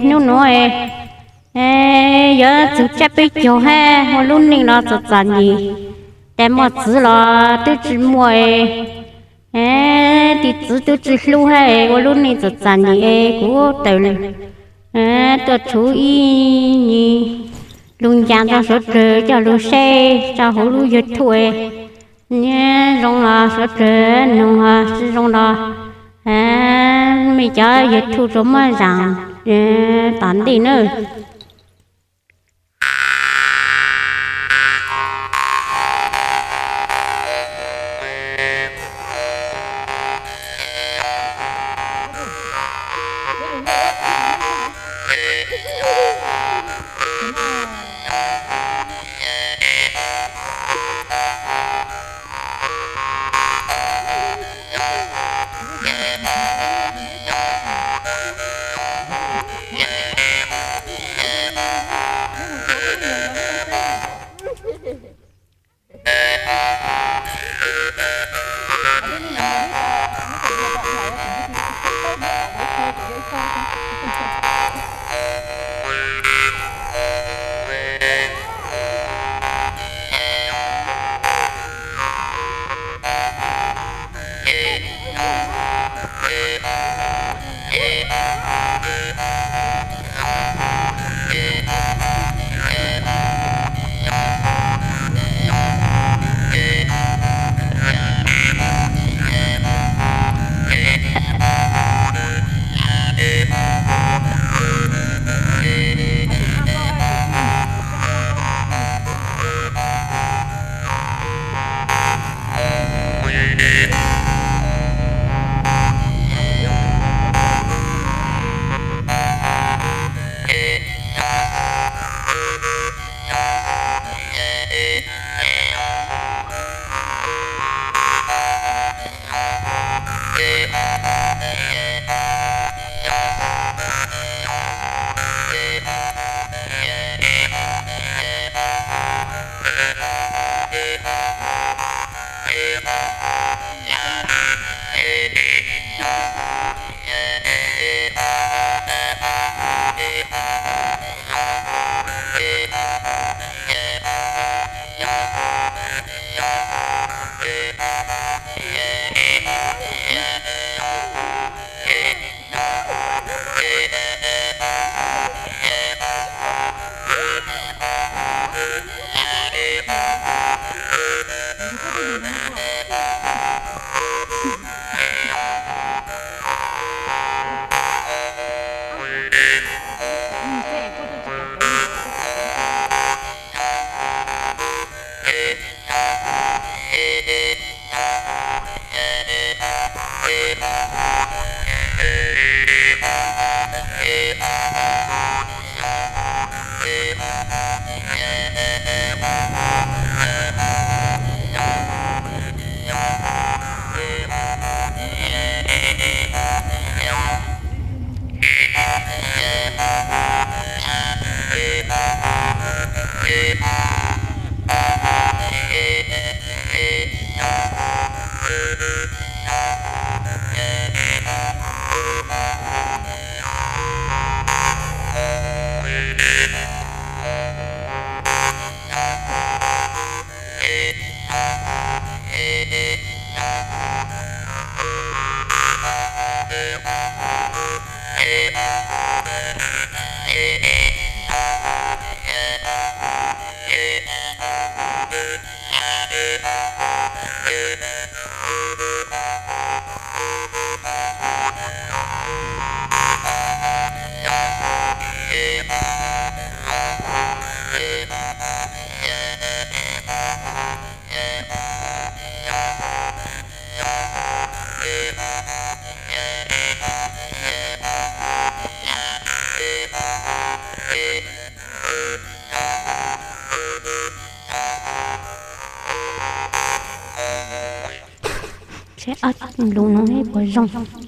Hnub nuav yuav txug tsab peb caug hab ua lub neej los txom txom nyem, tes muaj txwv los twb tsi muaj, tis txwv twb tsi hlub hab ua lub neej txom txom nyem es kuv tawm tuaj tshuv ib nyuag lug ncaag rua suav dlawg coj lug saib rua huv lub YouTube. Nyob zoo los suav dlawg, nyob tsi zoo los mej cov YouTube tsuas muab zaam tom ntej nawb. Saib ob lus no puas zoo.